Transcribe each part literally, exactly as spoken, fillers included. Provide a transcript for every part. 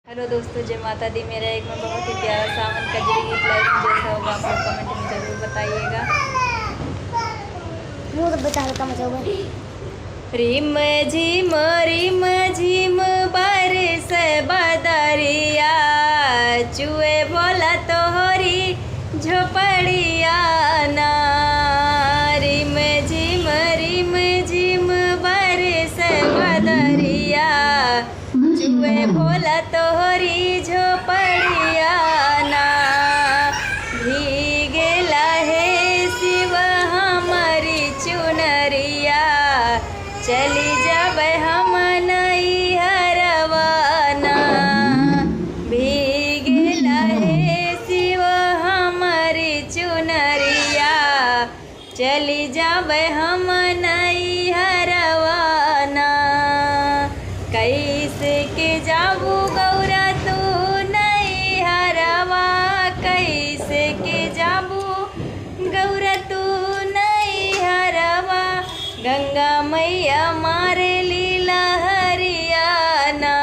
हेलो दोस्तों, जय माता दी। मेरा एक में बहुत ही प्यारा सावन कजरी गीत लाइव में जैसा होगा, आप लोग कमेंट में जरूर बताइएगा। मुँह तो बचा हल्का मचा हुआ है। रिम झिम रिम झिम बरस बदरिया, चुए भोला तोहरी झोपड़िया ना। रिम झिम रिम झिम बरस बदरिया, चुए भोला तोहरी झोपड़िया ना। भीगेला हे शिव हमरी चुनरिया, चली जाबे हम नैहरवा ना। भीगेला हे शिव हमरी चुनरिया, चली जाबे हम नैहरवा ना। कैसे के जाबू गौरा तू नैहरवा, कैसे के जाबू गौरा तू नैहरवा। गंगा मैया मारे लीला हरियाना।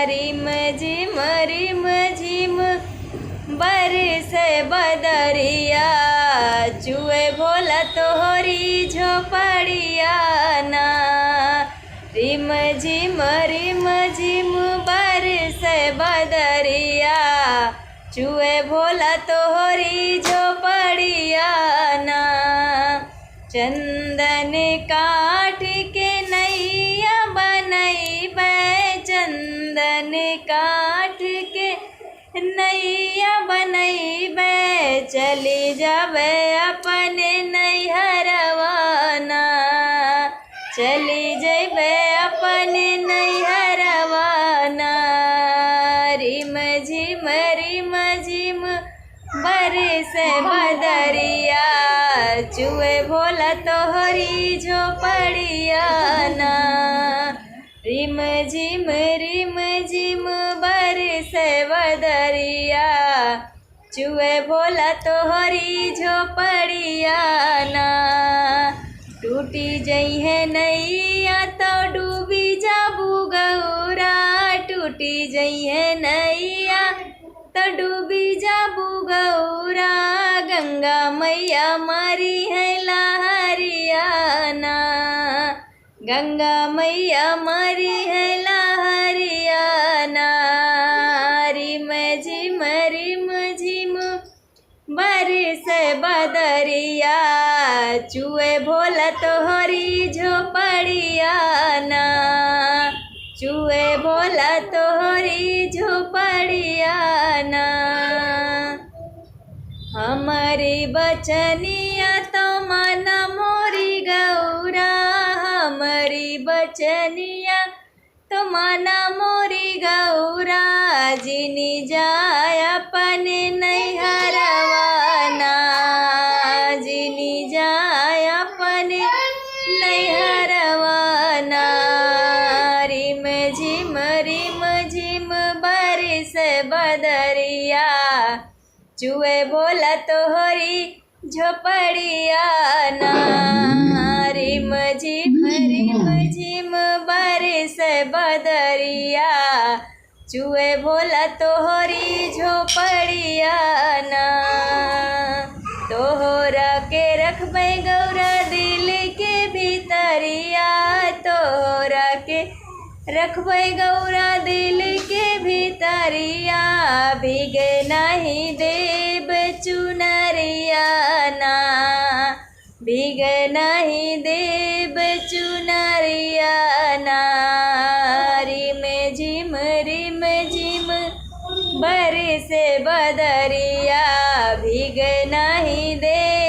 रिम झिम रिम झिम बरस बदरिया, चुए भोला तोहरी झोपड़िया ना। रिम झिम रिम झिम बरस बदरिया, चुए भोला तोहरी झोपड़िया ना। चंदन काठ के नैया बनैबे, चंदन काठ के नैया बनैबे, चली जाबे अपने नैहरवा ना। चली जैबे अपने नैहरवा ना। रिम झिम रिम झिम बरस बदरिया, चुए भोला तोहरी झोपड़िया ना। रिम झिम रिम झिम बरस बदरिया, चुए भोला तोहरी झोपड़िया ना। टूटी जइहे नैया तो डूबी जाबू गौरा, टूटी जइहे नैया तो डूबी जाबू गौरा। गंगा मैया मारी है लहरिया ना। गंगा मैया मारी है लहरिया ना। रिम झिम रिम झिम बरस बदरिया, चुए भोला तोहरी झोपड़िया ना। चुए भोला तोहरी झोपड़िया ना। हमरी बचनिया तो माना मोरी गौरा, हमरी बचनिया तो माना मोरी गौरा। जिनी जा अपने नैहरवा ना, जिनी जा अपने नैहरवा ना। रिम झिम रिम झिम बरस बदरिया, चुए भोला तोहरी झोपड़िया ना। रिम झिम रिम झिम बरस बदरिया, चुए भोला तोहरी झोपड़िया ना। तोहरा के रखबै गौरा दिल के भीतरिया, तोहरा के रखबै गौरा दिल के भीतरिया। भीगे नहीं देब चुनरिया ना, भीगे नहीं देब चुनरिया ना। रिम झिम रिम झिम बरस बदरिया, भीगे नहीं देब